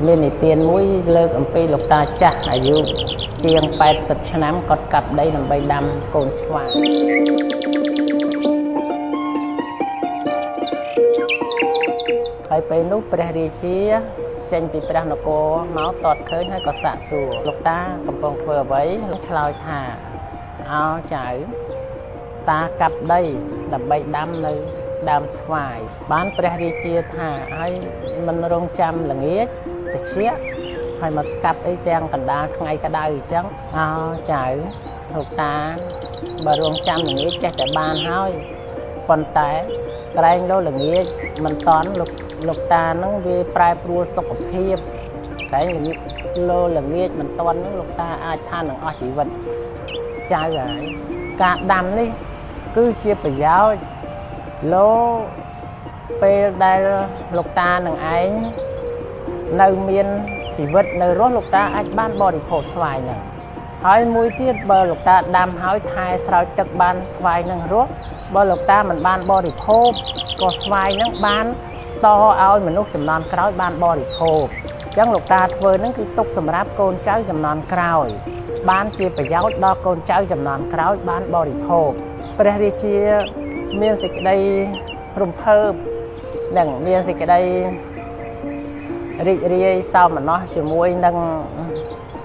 មាននិទានមួយលើកអំពីលោកតាចាស់អាយុជាង80ឆ្នាំគាត់កាប់ដីដើម្បីដាំកូនស្វាយហើយពេលនោះព្រះរាជាចេញពីព្រះនគរមកតតឃើញហើយក៏សាកសួរលោកតាកំពុងធ្វើអ្វីលោកឆ្លើយថាអោចៅតាកាប់ដីដើម្បីដាំនៅដើមស្វាយបានព្រះរាជាថាឲ្យមិនរងចាំល្ងាចតិចហើយមកកាប់អីទាំងកណ្ដាលថ្ងៃក្តៅអញ្ចឹងអោចៅលោកតាបើរងចាំល្ងាចចេះតែបានហើយប៉ុន្តែក្រែងលោល្ងាចមិនតន់លោកតានឹងវាប្រែប្រួលសុខភាពក្រែងល្ងាចលោល្ងាចមិនតន់នឹងលោកតាអាចថានឹងអស់ជីវិតចៅហើយការដាំនេះគឺជាប្រយោជន៍លោពេលដែលលោកតានឹងឯងនៅមានជីវិតនៅរស់លោកតាអាចបានបរិភោគស្វាយហ្នឹងហើយមួយទៀតបើលោកតាដាំហើយថែស្រោចទឹកបានស្វាយនឹងរស់បើលោកតាមិនបានបរិភោគក៏ស្វាយនឹងបានតឲ្យមនុស្សចំនួនក្រោយបានបរិភោគអញ្ចឹងលោកតាធ្វើនឹងគឺទុកសម្រាប់កូនចៅចំនួនក្រោយបានជាប្រយោជន៍ដល់កូនចៅចំនួនក្រោយបានបរិភោគព្រះរាជាមានសេចក្តីរំភើបនិងមានសេចក្តីរីករាយសោមនស្សជាមួយនឹង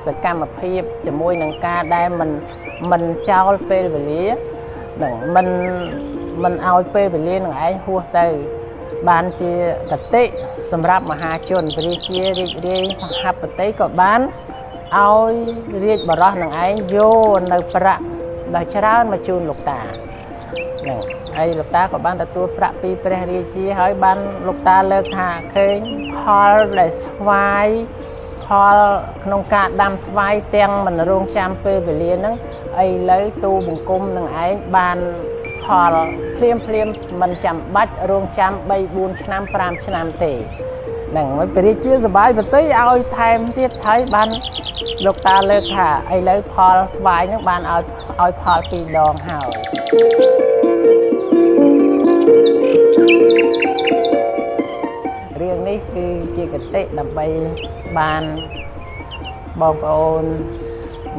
សកម្មភាពជាមួយនឹងការដែលមិនចោលពេលវេលានិងមិនឲ្យពេលវេលានឹងឯងហួសទៅបានជាកតិសម្រាប់មហាជនព្រះរាជារីករាយមហបតិក៏បានឲ្យរាជបរោះនឹងឯងយកនៅប្រាក់ដ៏ច្រើនមកជូនលោកតាហ្នឹងហើយលោកតាក៏បានទទួលប្រាក់ពីព្រះរាជាហើយបានលោកតាលើកថាឃើញផលដែលស្វាយផលក្នុងការដាំស្វាយទាំងមិនរងចាំពេលវេលាហ្នឹងឥឡូវទូបង្គំនឹងឯងបានផលភ្លាមភ្លាមមិនចាំបាច់រងចាំ3 4ឆ្នាំ5ឆ្នាំទេហ្នឹងហើយព្រះរាជាសប្បាយប្រតិឲ្យថែមទៀតហើយបានលោកតាលើកថាឥឡូវផលស្វាយហ្នឹងបានឲ្យផល2ដងហើយរឿងនេះគឺជាគតិដើម្បីបានបងប្អូន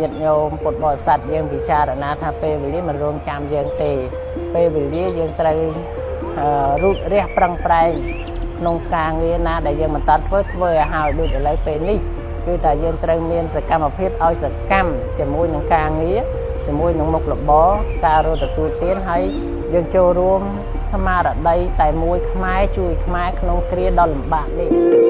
ញាតិញោមពុទ្ធបរិស័ទយើងពិចារណាថាពេលវេលាមិនរងចាំយើងទេពេលវេលាយើងត្រូវរូតរះប្រឹងប្រែងក្នុងការងារណាដែលយើងមិនតាន់ធ្វើឲ្យហើយដូចឥឡូវពេលនេះគឺតែយើងត្រូវមានសកម្មភាពឲ្យសកម្មជាមួយនឹងការងារជាមួយនឹងមុខរបរការរត់ទទួលទានហើយយើងចូលរួមស្មារតីតែមួយខ្មែរជួយខ្មែរក្នុងគ្រាដ៏លំបាកនេះ។